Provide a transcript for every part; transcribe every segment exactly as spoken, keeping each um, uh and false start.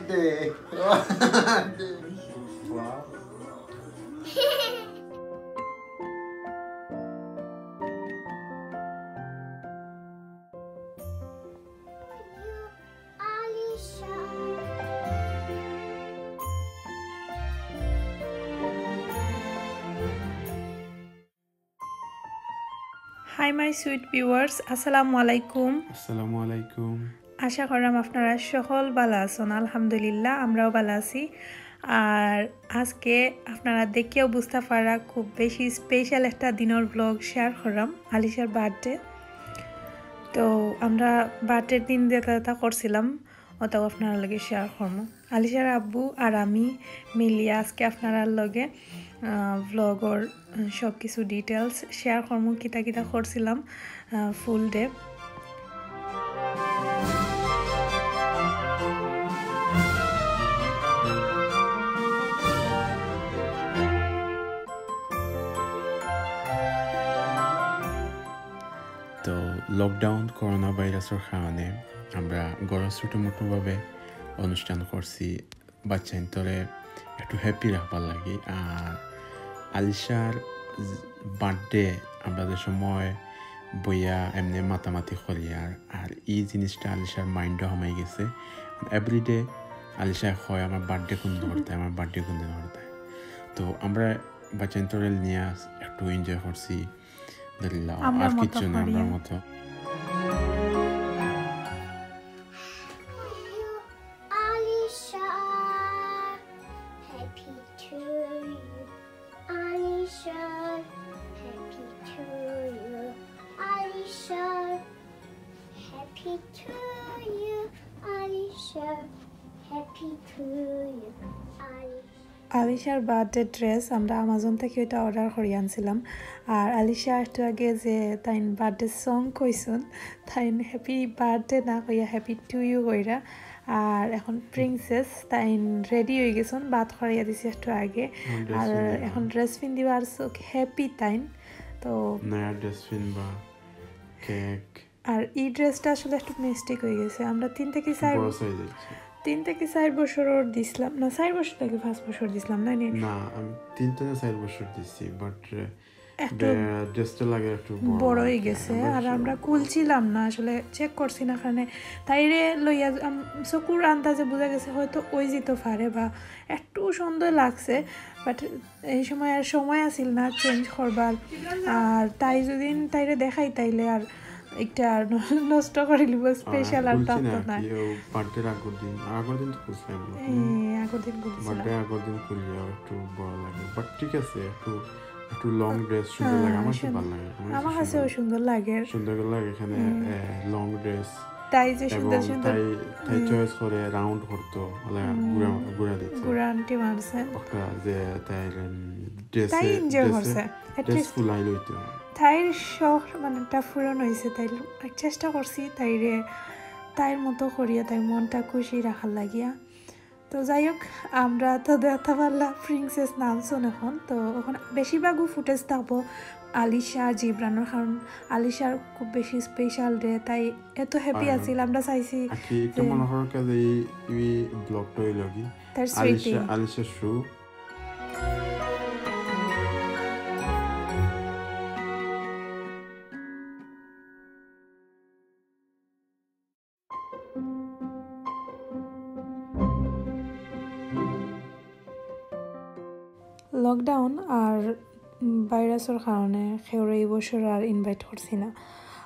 Wow. Hi my sweet viewers, আসসালামু আলাইকুম। আসসালামু আলাইকুম। আশা করলাম আপনারা সকল ভালা আছইন। আলহামদুলিল্লাহ, আমরাও ভালা আছি। আর আজকে আপনারা দেখিয়াউ বুঝতা পাররা খুব বেশি special একটা দিনর vlog share কররাম, আলিশার birthday। তো আমরা birthdayর দিন যেতা যেতা করছিলাম, অতাও আপনারার লগে share করমু। আলিশার আব্বু আর আমি মিলিয়া আজকে আপনারার লগে, আহ, vlogর, আহ, সব কিছু details share করমু, কিতা কিতা করছিলাম, আহ, full day। তো lockdown, করোনা ভাইরাসর কারণে আমরা ঘরো ছোটোমোটোভাবে অনুষ্ঠান করছি, বাচ্চাইন্তরে একটু happy রাখবার লাগি। আর আলিশার birthday আমরা যে সময় বইয়া এমনে মাতামাতি করি, আর, আর ই জিনিসটা আলিশার mindও হামাই গেছে। Everyday আলিশা কয়, "আমার birthday কোন দিন করতায়, আমার birthday কোন দিন করতায়?" তো আমরা বাচ্চাইন্তরে নিয়া একটু enjoy করছি। আলহামদুলিল্লাহ, আর কিচ্ছু না, আমরার মতো। Alisha, happy to you. Alisha, happy to you. Alisha, happy to you. Alisha, happy to you. Alisha. আলিশার birthday dress আমরা Amazon থাকি ওইটা order করি আনছিলাম। আর আলিশা একটু আগে যে তাইন birthday song কইছইন, তাইন happy birthday না কইয়া happy to you কইরা। আর এখন প্রিন্সেস তাইন ready অই গেছইন, ভাত খাওয়াইয়া দিছি একটু আগে। আর এখন dress পিন্দিবা আর so happy তাইন। তো নয়া dress পিনবা, cake। আর ই dressটা আসলে একটু mistake অই গেছে। আমরা তিন থাকি চাইর বড় size অইছে। তিন থাকি চাইর বছরর দিছলাম না, চাইর বছর থাকি পাঁচ বছর দিছলাম না নি? না, আমি তিন থাকি চাইর বছর দিছি, but, আহ, একটু বে-, dressটা লাগে একটু বড় বড় অই আর কি। গেছে। আর আমরা খুলছিলাম না আসলে, check করছি না কারণে। তাইরে লইয়া আম-, চকুর আন্দাজে বুঝা গেছে হয়তো অই যিতো পারে বা একটু সুন্দর লাগছে, but এই সময় আর সময় আছিল না change করবার। আর তাই যদি তাইরে দেখাই তাইলে আর একটা ন-, নষ্ট করিলিবো special আর খুলছি না থাকতো না। কি, ও birthdayর আগর দিন, আগর দিন তো খুলছিলাম না। এই আগর দিন খুলছিলাম। Birthdayর আগর দিন খুললে আর একটু বড় লাগে, but ঠিক আছে, একটু, একটু long dress সুন্দর লাগে, আমার কাছে ভালা লাগে, আমার কাছেও সুন্দর লাগে। সুন্দর লাগে এখানে, এ, long dress। তাই যে সুন্দর সুন্দর তাই, তাই choice করে round করতো, মানে ঘুরা, ঘুরা দিত। ঘুরা আন্টি মারছে। ওটা যে তাই, উম, dress তাই enjoy করছে। At least ফুলাই লইতো। তাইর শখ মানে একটা পূরণ অইছে, তাই চেষ্টা করছি তাইরে, তাইর মতো করিয়া তাইর মনটা খুশি রাখার লাগিয়া। তো যাই হোক, আমরা তো দেখতা পারলা প্রিন্সেস নামছইন এখন। তো এখন বেশিরভাগউ footage থাকবো আলিশা জিবরানর, কারণ আলিশার খুব বেশি special day, তাই এত happy আছিল। আমরা চাইছি আর কি, একটু যে মনে করো যে এই, এই vlogটা অইলো কি তার স্মৃতি। আলিশা, আলিশার show। Lockdown আর, উম, ভাইরাসর কারণে কেউরে ই বছর আর invite করছি না।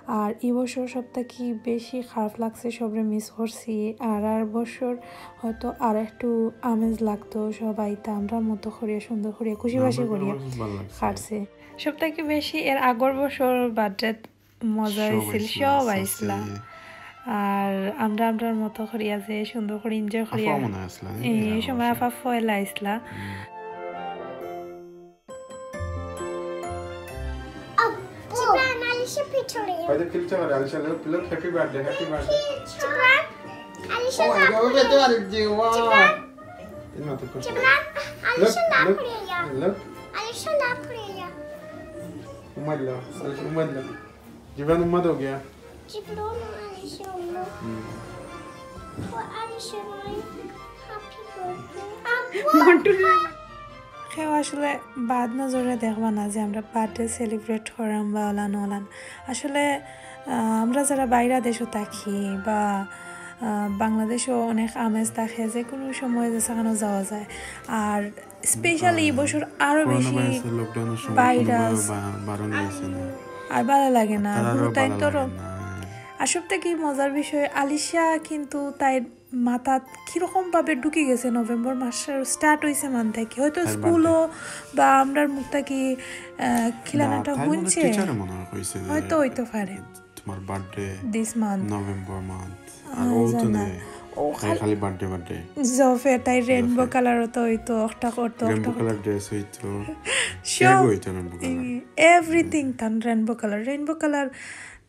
আর ই বছর সব থাকি বেশি খারাপ লাগছে, সবরে miss করছি। আর আর বছর হয়তো আর একটু আমেজ লাগতো, সব আইতা, আমরার মতো করিয়া, সুন্দর করিয়া, খুশি বাসি করিয়া কাটছে। সব থাকি বেশি এর আগর বছর birthday মজা অইছিল, সব আইছলা। আর আমরা আমরার মতো করিয়া যে সুন্দর করি enjoy করিয়া। এই সময় আফা পয়লা আইছলা। জিবরান, আলিশা পিছনে। ওই যে খেলছে আমার, Alisha, look, look, happy birthday, happy birthday। Jibran, আলিশা লাভ করিয়া। জিবরান, আলিশা লাভ করিয়া। Look, look। আলিশা লাভ করিয়া। উমাইল্লা, আলিশা উমাইল্লা। জিবরান উম্মা তো গিয়া। জিবরান আলিশা উম্মা। হুম। ও আলিশা নাই। হাফ কেউ আসলে বাদ নজরে দেখবা না যে আমরা বার্থডে সেলিব্রেট করাম বা ওলান ওলান। আসলে আহ, আমরা যারা বাইরা দেশও থাকি বা আহ, বাংলাদেশও অনেক আমেজ থাকে, যে কোনো সময় যে সেখানে যাওয়া যায়। আর স্পেশালি এই বছর আরো বেশি লকডাউনের সময় ভাইরাস। বারণ হয়েছে না। আর ভালো লাগে না। আর সব থেকে মজার বিষয়, আলিশা কিন্তু তাই মাথাত কিরকম ভাবে ঢুকি গেছে, নভেম্বর মাসের স্টার্ট হইছে মান থাকি, হয়তো স্কুলও বা আমরার মুখ থাকি আহ, খিলানাটা হুনছে। হয়তো হইতে পারে। তোমার birthday this month, November month. আর ও তো নেই। ও খালি বার্থডে বার্থডে। জফে তাই রেইনবো কালার তো হইতো, একটা করতো, রেইনবো কালার ড্রেস হইতো। সব হইতো রেইনবো কালার। এভরিথিং তান রেইনবো কালার, রেইনবো কালার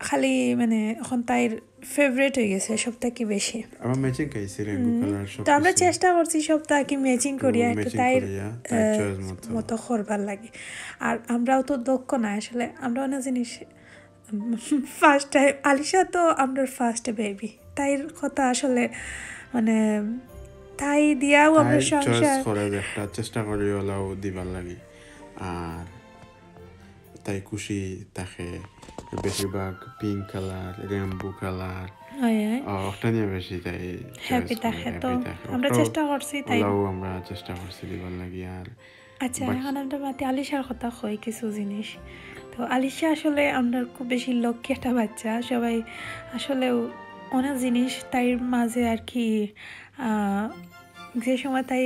খালি মানে এখন তাইর ফেভারিট হয়ে গেছে সব থেকে বেশি। আমরা ম্যাচিং খাইছি রেইনবো কালার সব। তো আমরা চেষ্টা করছি সব তাকে ম্যাচিং করিয়া, একটু তাইর মতো করবার লাগে। আর আমরাও তো দক্ষ না আসলে, আমরা অনেক জিনিস ফার্স্ট টাইম। আলিশা তো আমরার ফার্স্ট বেবি, তাইর কথা আসলে মানে তাই দিয়াও আমরা সংসার করে একটা চেষ্টা করি ওলাও দিবার লাগি। আর তাই খুশি থাকে বেশিরভাগ পিঙ্ক কালার, রেইনবো কালার। ওটা নিয়ে বেশি তাই হ্যাপি থাকে। তো আমরা চেষ্টা করছি তাই ওলাও আমরা চেষ্টা করছি দিবার লাগি। আর আচ্ছা, এখন আমরা মাতি আলিশার কথা কই কিছু জিনিস। তো আলিশা আসলে আমরা খুব বেশি লক্ষ্মী একটা বাচ্চা, সবাই আসলেও অনেক জিনিস তাইর মাঝে আর কি আহ, যে সময় তাই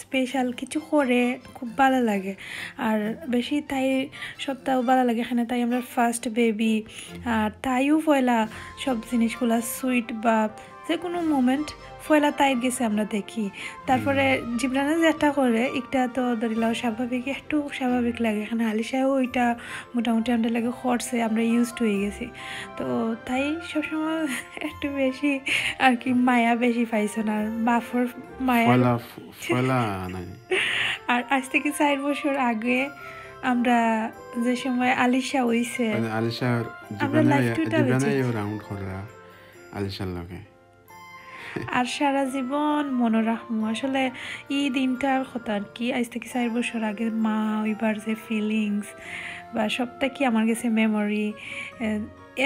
স্পেশাল কিছু করে খুব ভালো লাগে। আর বেশি তাই সবটাও ভালো লাগে, এখানে তাই আমরা ফার্স্ট বেবি। আর তাইও পয়লা সব জিনিসগুলা সুইট বা যে কোনো মোমেন্ট পয়লা তাইর গেছে আমরা দেখি। তারপরে জিবরানে যেটা করে একটা তো ধরিলাও স্বাভাবিক, একটু স্বাভাবিক লাগে। এখানে আলিশাও ওইটা মোটামুটি আমরা লাগে করছে, আমরা ইউজড হয়ে গেছি। তো তাই সবসময় একটু বেশি আর কি মায়া বেশি পাইছইন, আর বাফর মায়া পয়লা নাই। আর আজ থেকে চার বছর আগে আমরা যে সময় আলিশা হইছে, মানে আলিশার আমরা লাইফ টুটা রাউন্ড করা আলিশার লগে। আর সারা জীবন মনে রাখমু। আসলে এই দিনটার কথা আর কি, আজ থেকে চার বছর আগে মা হইবার যে ফিলিংস বা সবটা কি আমার গেছে মেমোরি,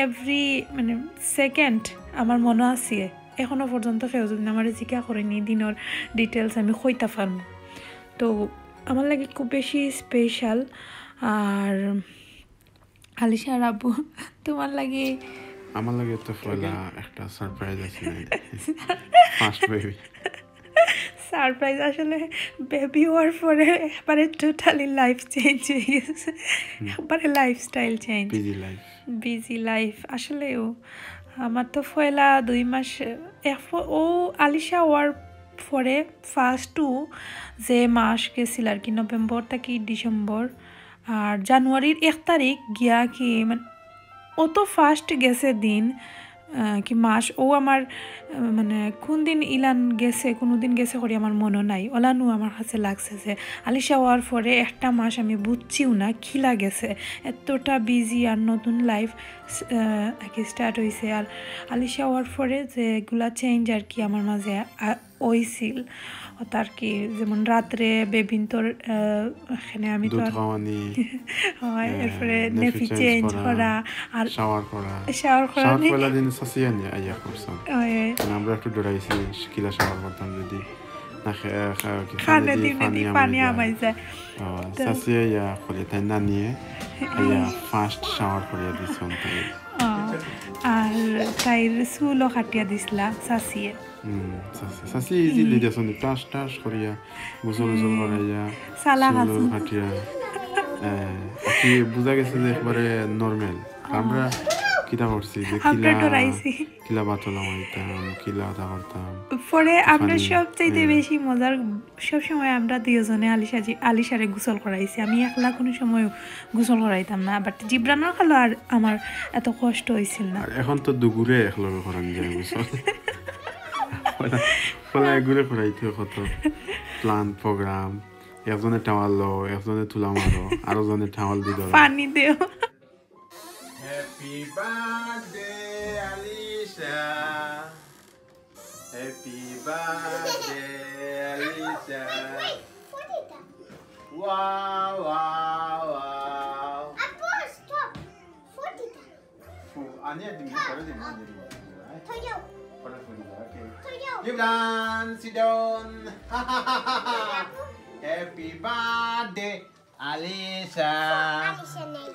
এভরি মানে সেকেন্ড আমার মনে আছে। এখনো পর্যন্ত কেউ যদি আমার জিজ্ঞা করেনি দিনের ডিটেলস আমি কইতা পারমু। তো আমার লাগি খুব বেশি স্পেশাল। আর আলিশা আর আব্বু, তোমার লাগি? আমার লাগি তো পয়লা একটা সারপ্রাইজ আছে। First baby surprise. আসলে বেবি হওয়ার পরে একবারে টোটালি লাইফ চেঞ্জ হয়ে গেছে। একবারে lifestyle change. Busy life. Busy life. আসলেও আমার তো পয়লা দুই মাস, এক ফ-, ও আলিশা হওয়ার পরে ফার্স্ট টু যে মাস গেছিল আর কি, নভেম্বর থাকি ডিসেম্বর, আর জানুয়ারির এক তারিখ গিয়া কি মানে অত ফাস্ট গেছে দিন, আহ, কি মাস, ও আমার, আহ, মানে কোন দিন ইলান গেছে, কোনো দিন গেছে করি আমার মনে নাই। ওলানও আমার কাছে লাগছে যে আলিশা হওয়ার পরে একটা মাস আমি বুঝছিও না কিলা গেছে, এতটা বিজি আর নতুন লাইফ আর কি স্টার্ট হইছে। আর আলিশা হওয়ার পরে যেগুলা চেঞ্জ আর কি আমার মাঝে আ-, হইছিল, অতা আর কি, যেমন রাত্রে বেবিন্তর, আহ, এখানে আমি তো দুধ আর খাওয়ানি, হয়, আহ, এরপরে নেপি নেপি চেঞ্জ চেঞ্জ করা, করা, আর শাওয়ার করা। শাওয়ার করা শাওয়ার নেই। পয়লা দিন সাসিয়া নিয়ে আইয়া করছইন। হয়, হয়। মানে আমরা একটু ডরাইছি, কিলা শাওয়ার করতাম যদি না খে-, আহ, খা-, কি কানে খানে দি দি পানি দি আমাই পানি যায়। আমাই যায়। ও, তো সাসিয়া ইয়া করে, তাই নানিয়ে আইয়া ফার্স্ট শাওয়ার করিয়া দিছইন তাই। ও, আর তাইর চুলও কাটিয়া দিছলা সাসিয়ে। হুম, সাসি, সাসি ইজিলি দিছইন, টাস টাস করিয়া, গোসল গোসল করাইয়া, সালা চুলও হাসি। কাটিয়া। আহ, আর কি বুঝা গেছে যে একবারে নরমাল। আমরা কিতা করছি যে আমরা কিলা, ডরাইছি। কিলা বাতলা মারিতাম, কিলা আতা করতাম। পরে আমরা ফানি, সবচাইতে হ্যাঁ। বেশি মজার, সবসময় আমরা দুইজনে আলিশা জি-, আলিশারে গোসল করাইছি। আমি একলা কোনো সময় গোসল করাইতাম না, বাট জিব্রানর কালো আর আমার এত কষ্ট হইছিল না। আর এখন তো দুগুরে একলগে করান যায় গোসল। পয়লা, পয়লা এগুরে করাইতে কত প্ল্যান, প্রোগ্রাম, একজনে টাওয়াল লো, একজনে তুলা মারো, আরো জনে টাওয়াল দি ধরো। পানি দেও। Happy birthday, Alisha. Happy birthday, Alisha. Wow, wow, wow. আপু, stop. ফুটিটা। ফু-, আনি আর দিবি, পরে দিবি, আনি আর দিবি, হ্যাঁ? থইও। পরে ফুটিটা, okay. থইও। Jibran, sit down. আপু। Happy birthday, Alisha. আলিশা নাই।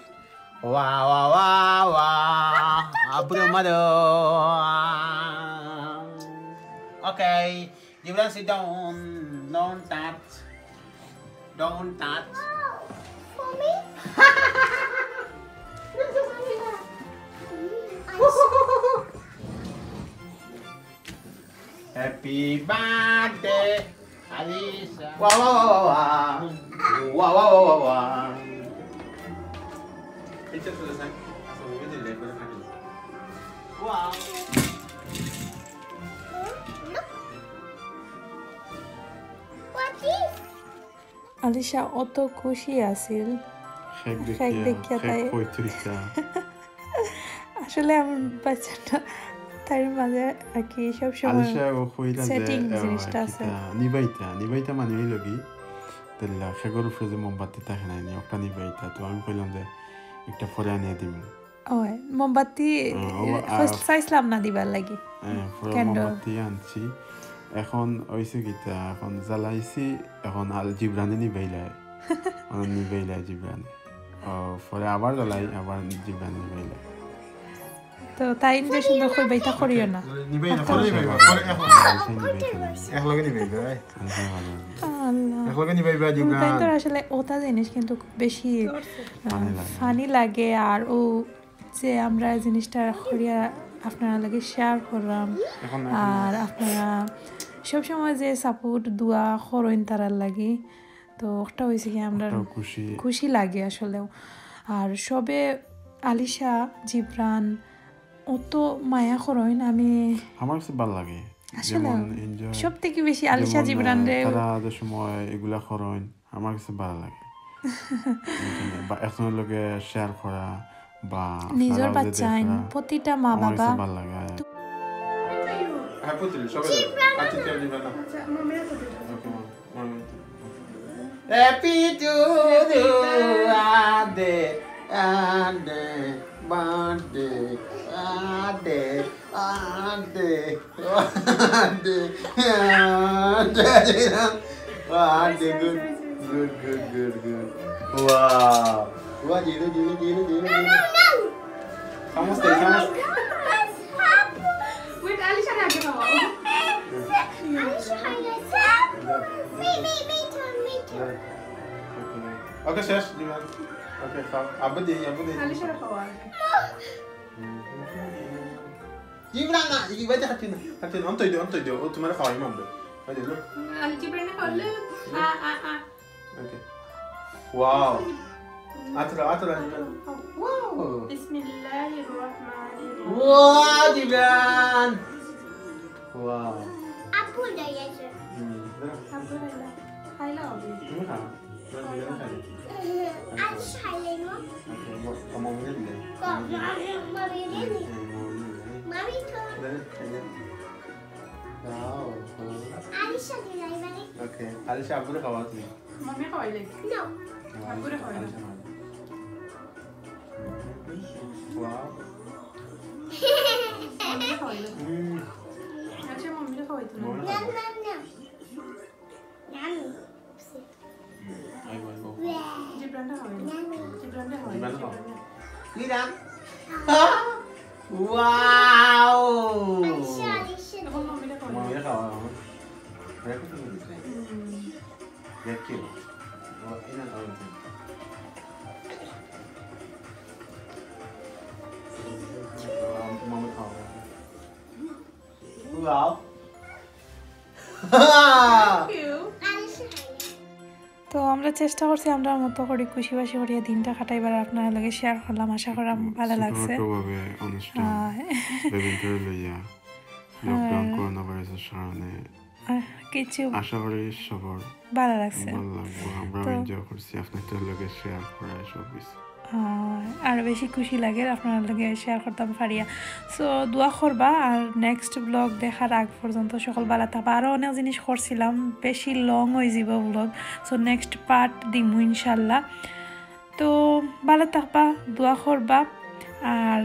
Wow, wow, wow, wow. Abru মাদো। Okay. Jibril, sit down. Don't touch. Don't touch. For me? Happy birthday, Alisa. Wow, wow, wow, wow, wow. Wow, wow, wow, wow, wow. Picture tulisan. Wow. What is? Alisha অত খুশি আছিল। খেক খেক দেখিয়া, দেখিয়া খেক তাই কইতরিকা। আসলে আমার বাচ্চাটা তার মাঝে আর কি সব সময় আলিশা ও কইলা যে, setting আহ, জিনিসটা আছে। কিতা নিবাইতা, নিবাইতা মানে হইল কি, তেলা খেগর উপরে যে মোমবাতি থাকে না, নি ওটা নিবাইতা। তো আমি কইলাম যে একটা পরে আনিয়ে দিমু। ওই, মোমবাতি, হ্যাঁ, ও, আ, চাইছিলাম না দিবার লাগি। হ্যাঁ, পুরো candle। মোমবাতি আনছি। এখন অইছে কিতা, এখন জ্বালাইছি, এখন আল জিবরানে নিবাইলায়। মানে নিবাইলায় জিবরানে। ও, পরে আবার জ্বালাই, আবার জিবরানে নিবাইলায়। তো তাই ইনজয় সুন্দর কই বাইতা করিও না। নিবাই না, পরে নিবাই, পরে এখন। আচ্ছা, নিবাই, নিবাই। একলগে নিবাই, ভাই। আচ্ছা, ভালো। আল্লাহ। একলগে নিবাই, ভাই, জিবরান। তাই তো আসলে ওটা জিনিস কিন্তু খুব বেশি, আহ, funny লাগে। Funny লাগে, আর ও যে আমরা জিনিসটা করিয়া আপনারা লগে share করলাম, এখন না, এখন না। আর আপনারা সবসময় যে support, দোয়া করইন তারার লাগি, তো ওটা হইছে কি আমরা ওটাও খুশি। খুশি লাগে আসলেও। আর সবে আলিশা, জিবরান অত মায়া করইন, আমি আমার কাছে ভালো লাগে। আসলে যেমন enjoy, সব থেকে বেশি আলিশা, যেমন, জিবরান আহ, রে তারা যে সময় এগুলা করইন, আমার কাছে ভালো লাগে। বা একজনের লগে share করা বা নিজের আপনারাও যে বাচ্চাইন, দেখরা, প্রতিটা মা আমার কাছে বাবা। ভালো লাগে। তো হ্যাঁ, পুতুল, সবাই ধরো। আচ্ছা, কেউ নিবে না। আচ্ছা, মামিরা তো দিবে। Okay, মাম, মামি। Happy to you, birthday, birthday, birthday, birthday. Wow, good, good, good, good, good. Wow. Wow, zero, zero, zero, zero, zero. চামচ দে, চামচ। Wait, আলিশারে আগে খাওয়াও। আলিশা খাইলে। Me, me, me too, me too. Okay, শেষ, দিবা। Okay, খাও। আব্বা দে, আব্বা দে। আলিশারে খাওয়া আগে। জিবরান না, এই বাইতে খাচ্ছি না, খাচ্ছি না। অন্তই দে, অন্তই দে, ও তোমার খাওয়াই মানবে। ওই দে, look. আল জিবরানে খাওয়ালে, আ, আ, আ। Okay. Wow. আতরা, আতরা, জিবরান। Wow. বিসমিল্লাহির রহমানির রহিম। Wow, জিবরান। Wow. আপু যাই আছে। হুম, দাঁড়া। আপু যাই। খাইলে হবে। তুমি খাও। আচ্ছা, খাইলে না? আচ্ছা, ম-, মামি দিলে। ক-, মামি, মামি দিলে। হুম, মামি দিলে। মামি তো। দাঁড়া, খাইলে। দাও, খাও। আলিশা দিলাই মানে। Okay, আলিশা আব্বুরে খাওয়া তুমি। মামি খাওয়াইলে। No. আব্বুরে খাওয়াই। আলিশা খাওয়াই। Wow. মামি খাওয়াইলে। হুম। আচ্ছা, মামিরে খাওয়াইতো না। মামি না, খাওয়াই। না, না। জিবরানটা খাওয়াই। জিবরানটা খাওয়াই। জিবরান খাওয়াই। জিবরান। Wow! এখন মামিরে খাওয়াই। মামিরে খাওয়াই। হুম। মামি খাওয়াই। Wow. তো আমরা চেষ্টা করছি আমরা মতো করি খুশি বাসি করিয়া দিনটা কাটাইবার, আপনারা লগে share করলাম, আশা করাম ভালো লাগছে। ছোটভাবে অনুষ্ঠান, আহ, বেবিনটারে লইয়া, lockdown, আহ, করোনা ভাইরাসের কারণে। আহ, কিছু আশা করি সবার ভালো লাগছে। ভালো লাগবো, আমরাও তো enjoy করছি আপনাদের লগে share করা সব কিছু। আহ, আর বেশি খুশি লাগে আপনার লগে শেয়ার করতাম পারিয়া। সো দোয়া করবা, আর নেক্সট ব্লগ দেখার আগ পর্যন্ত সকল ভালা থাকবা। আরও অনেক জিনিস করছিলাম, বেশি লং হয়ে যাব ব্লগ। সো নেক্সট পার্ট দিমু ইনশাল্লাহ। তো ভালা থাকবা, দোয়া করবা, আর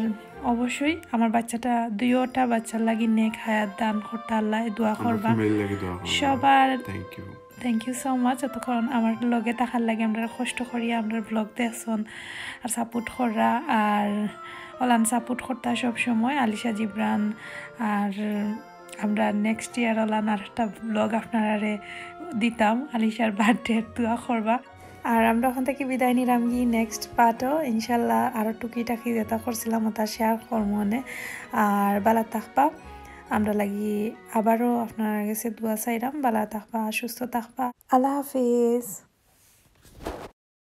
অবশ্যই আমার বাচ্চাটা, দুইওটা বাচ্চার লাগি নেক হায়াত দান করতা আল্লাহ, দোয়া করবা। ফ্যামিলির লাগি দোয়া করবা। সবার thank you. Thank you so much এতক্ষণ আমার লগে থাকার লাগি, আমরা কষ্ট করি, আমরা ব্লগ দেখছন আর সাপোর্ট করা, আর ওলান সাপোর্ট করতা সব সময়। আলিশা জিবরান, আর আমরা নেক্সট ইয়ার ওলান আর একটা ব্লগ আপনারারে দিতাম, আলিশার বার্থডে দোয়া করবা। আর আমরা ওখান থেকে বিদায় নিলাম কি নেক্সট পার্টও ইনশাল্লাহ আরও টুকিটাকি যেটা করছিলাম ওটা শেয়ার করবো মনে। আর ভালা থাকবা, আমরা লাগি আবারও আপনার গেছে দোয়া চাইলাম। ভালা থাকবা, সুস্থ থাকবা। আল্লাহ হাফিজ।